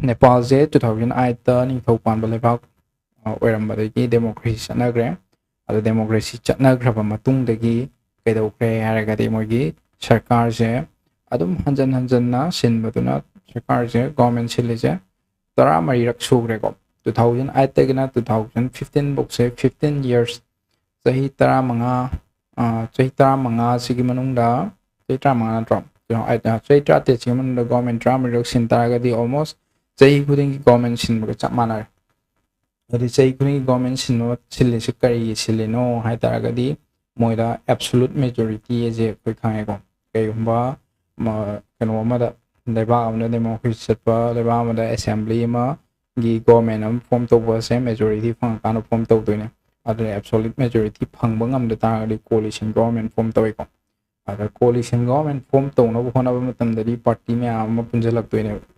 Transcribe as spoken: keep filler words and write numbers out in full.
ꯅꯦꯄꯥꯜꯁꯦ two thousand ꯑꯥꯏꯠꯇ ꯅꯤꯡꯊꯧ ꯄꯥꯟꯕ ꯂꯩꯕꯥꯛ ꯑꯣꯏꯔꯝꯕꯗꯒꯤ ꯗꯦꯃꯣꯀ꯭ꯔꯦꯁꯤ ꯆꯠꯅꯈ꯭ꯔꯦ꯫ ꯑꯗꯣ ꯗꯦꯃꯣꯀ꯭ꯔꯦꯁꯤ ꯆꯠꯅꯈ꯭ꯔꯕ ꯃꯇꯨꯡꯗꯒꯤ ꯀꯩꯗꯧꯈ꯭ꯔꯦ ꯍꯥꯏꯔꯒꯗꯤ, ꯃꯣꯏꯒꯤ ꯁꯔꯀꯥꯔꯁꯦ ꯑꯗꯨꯝ ꯍꯟꯖꯟ ꯍꯟꯖꯟꯅ ꯁꯤꯟꯕꯗꯨꯅ, ꯁꯔꯀꯥꯔꯁꯦ, ꯒꯣꯔꯃꯦꯟ ꯁꯤꯜꯂꯤꯁꯦ ꯇꯔꯥꯃꯔꯤꯔꯛ ꯁꯨꯈ꯭ꯔꯦꯀꯣ꯫ ꯇꯨ ꯊꯥꯎꯖꯟ ꯑꯥꯏꯠꯇꯒꯤꯅ ꯇꯨ ꯊꯥꯎꯖꯟ ꯐꯤꯐꯇꯤꯟ ꯐꯥꯎꯁꯦ, ꯐꯤꯐꯇꯤꯟ ꯌꯔꯁ, ꯆꯍꯤ ꯇꯔꯥꯃꯉꯥ, ꯆꯍꯤ ꯇꯔꯥꯃꯉꯥꯁꯤꯒꯤ ꯃꯅꯨꯡꯗ, ꯆꯍꯤ ꯇꯔꯥꯃꯉꯥ ꯅꯠꯇ꯭ꯔꯣ? ꯆꯍꯤ ꯇꯔꯥꯇꯔꯦꯠꯁꯤꯒꯤ ꯃꯅꯨꯡꯗ ꯒꯣꯔꯃꯦꯟ ꯇꯔꯥꯃꯔꯤꯔꯛ ꯁꯤꯟ ꯇꯥꯔꯒꯗꯤ, ꯑꯣꯜꯃꯣꯁ ꯆꯍꯤ ꯈꯨꯗꯤꯡꯒꯤ ꯒꯣꯔꯃꯦꯟ ꯁꯤꯟꯕꯒ ꯆꯞ ꯃꯥꯟꯅꯔꯦ꯫ ꯑꯗꯨꯗꯤ ꯆꯍꯤ ꯈꯨꯗꯤꯡꯒꯤ ꯒꯣꯔꯃꯦꯟ ꯁꯤꯟꯕ, ꯁꯤꯜꯂꯤꯁꯤ ꯀꯔꯤꯒꯤ ꯁꯤꯜꯂꯤꯅꯣ ꯍꯥꯏ ꯇꯥꯔꯒꯗꯤ, ꯃꯣꯏꯗ ꯑꯦꯕꯁꯣꯂꯨꯠ ꯃꯦꯖꯣꯔꯤꯇꯤ ꯑꯁꯦ ꯑꯩꯈꯣꯏ ꯈꯪꯉꯦꯀꯣ꯫ ꯀꯩꯒꯨꯝꯕ ꯀꯩꯅꯣ ꯑꯃꯗ, ꯂꯩꯕꯥꯛ ꯑꯃꯗ ꯗꯦꯃꯣꯀ꯭ꯔꯦꯁꯤ ꯆꯠꯄ ꯂꯩꯕꯥꯛ ꯑꯃꯗ ꯑꯦꯁꯦꯝꯕ꯭ꯂꯤ ꯑꯃꯒꯤ ꯒꯣꯔꯃꯦꯟ ꯑꯃ ꯐꯣꯝ ꯇꯧꯕꯁꯦ ꯃꯦꯖꯣꯔꯤꯇꯤ ꯐꯪꯉꯀꯥꯟꯗ ꯐꯣꯝ ꯇꯧꯗꯣꯏꯅꯦ꯫ ꯑꯗꯨꯅ ꯑꯦꯕꯁꯣꯂꯨꯠ ꯃꯦꯖꯣꯔꯤꯇꯤ ꯐꯪꯕ ꯉꯝꯗ ꯇꯥꯔꯒꯗꯤ ꯀꯣꯂꯤꯁꯟ ꯒꯣꯔꯃꯦꯟ ꯐꯣꯝ ꯇꯧꯋꯤꯀꯣ꯫ ꯑꯗ ꯀꯣꯂꯤꯁꯟ ꯒꯣꯔꯃꯦꯟ ꯐꯣꯝ ꯇꯧꯅꯕ ꯍꯣꯠꯅꯕ ꯃꯇꯝꯗꯗꯤ ꯄꯥꯔꯇꯤ ꯃꯌꯥꯝ ꯑꯃ ꯄꯨꯟꯁꯤꯜꯂꯛꯇꯣꯏꯅꯦꯕ꯫